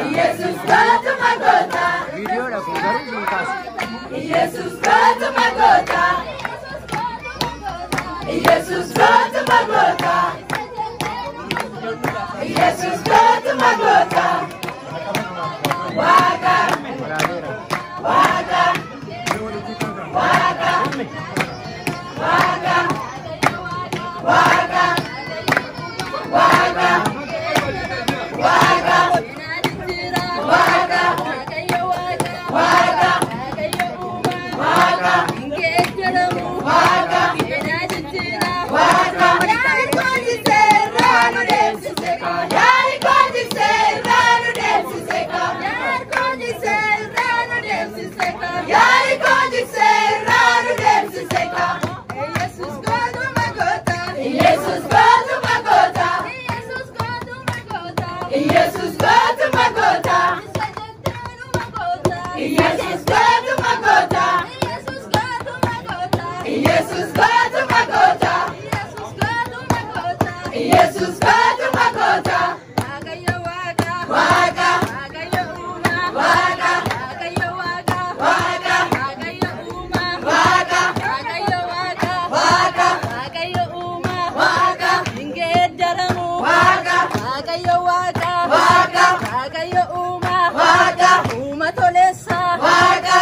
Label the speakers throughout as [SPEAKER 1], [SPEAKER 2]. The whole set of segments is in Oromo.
[SPEAKER 1] Yesus kootu magoota.
[SPEAKER 2] Viidiyoodha kun garuu hin kaasu.
[SPEAKER 1] Yesus kootu magoota. Yesus kootu magoota. Yesus kootu magoota. Waaqa.
[SPEAKER 2] Waraabeera.
[SPEAKER 1] Waaqa. Waaqa. Waaqa. Waaqa. Waaqa. Waaqa. Waaqa. Waaqa. Waaqa. Waaqa. Waaqa. Yaari kooti seerraa nu deemsise ka. Yaari kooti seerraa nu deemsise ka. Yaari kooti seerraa nu deemsise ka. Yesus kootu magoota. Yesus kootu magoota. Yesus kootu magoota. Yesus kootu magoota. Yesus kootu magoota. Waaqa. Waaqa. Waaqa. Waaqa. Waaqa. Waaqa. Waaqa. Waaqa. Waaqa. Waaqa.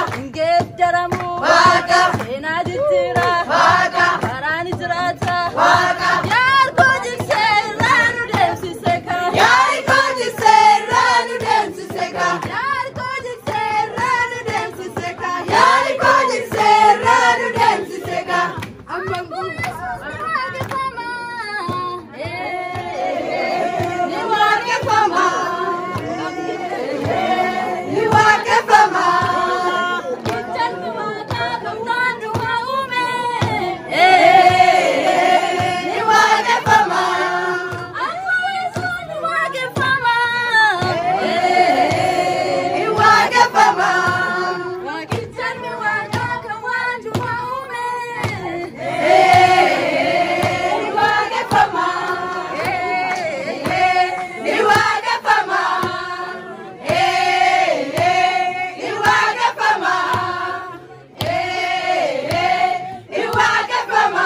[SPEAKER 1] Waaqa.
[SPEAKER 3] Seenaa jijjiira.
[SPEAKER 1] Waaqa.
[SPEAKER 3] Karaan jiraata.
[SPEAKER 1] Waaqa.
[SPEAKER 3] Yaarkoo jigsee irraa nu deemsise ka.
[SPEAKER 1] Yaari kooti seerraa nu deemsise ka.
[SPEAKER 3] Yaarkoo jigsee irraa nu deemsise ka.
[SPEAKER 1] Yaari kooti seerraa nu deemsise ka.
[SPEAKER 3] Ni waaqeffama.
[SPEAKER 1] Ni waaqeffama.
[SPEAKER 3] Jalli waaqaa gamtaan du'a uume.
[SPEAKER 1] Ni waaqeffama.
[SPEAKER 3] Amma weessuun ni waaqeffama.
[SPEAKER 1] Ni waaqeffama.
[SPEAKER 3] Waaqichalli waaqaa kan waan du'a uume.
[SPEAKER 1] Ni waaqeffama. Ni waaqeffama. Ni waaqeffama. Ni waaqeffama.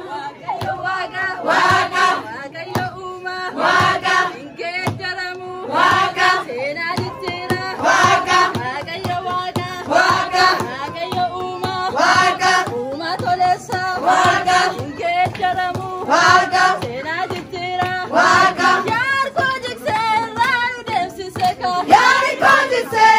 [SPEAKER 3] Waaqayyo waaqa.
[SPEAKER 1] Waaqa.
[SPEAKER 3] Waaqayyo uumaa.
[SPEAKER 1] Waaqa.
[SPEAKER 3] Hin geeddaramu.
[SPEAKER 1] Waaqa.
[SPEAKER 3] Seenaa jijjiira.
[SPEAKER 1] Waaqa.
[SPEAKER 3] Waaqayyo waaqa.
[SPEAKER 1] Waaqa.
[SPEAKER 3] Waaqayyo uumaa.
[SPEAKER 1] Waaqa.
[SPEAKER 3] Uumaa toleessa.
[SPEAKER 1] Waaqa.
[SPEAKER 3] Hin geeddaramu.
[SPEAKER 1] Waaqa.
[SPEAKER 3] Seenaa jijjiira.
[SPEAKER 1] Waaqa.
[SPEAKER 3] Yaarkoo jigsee irraa nu deemsise ka.
[SPEAKER 1] Yaari kooti seerraa.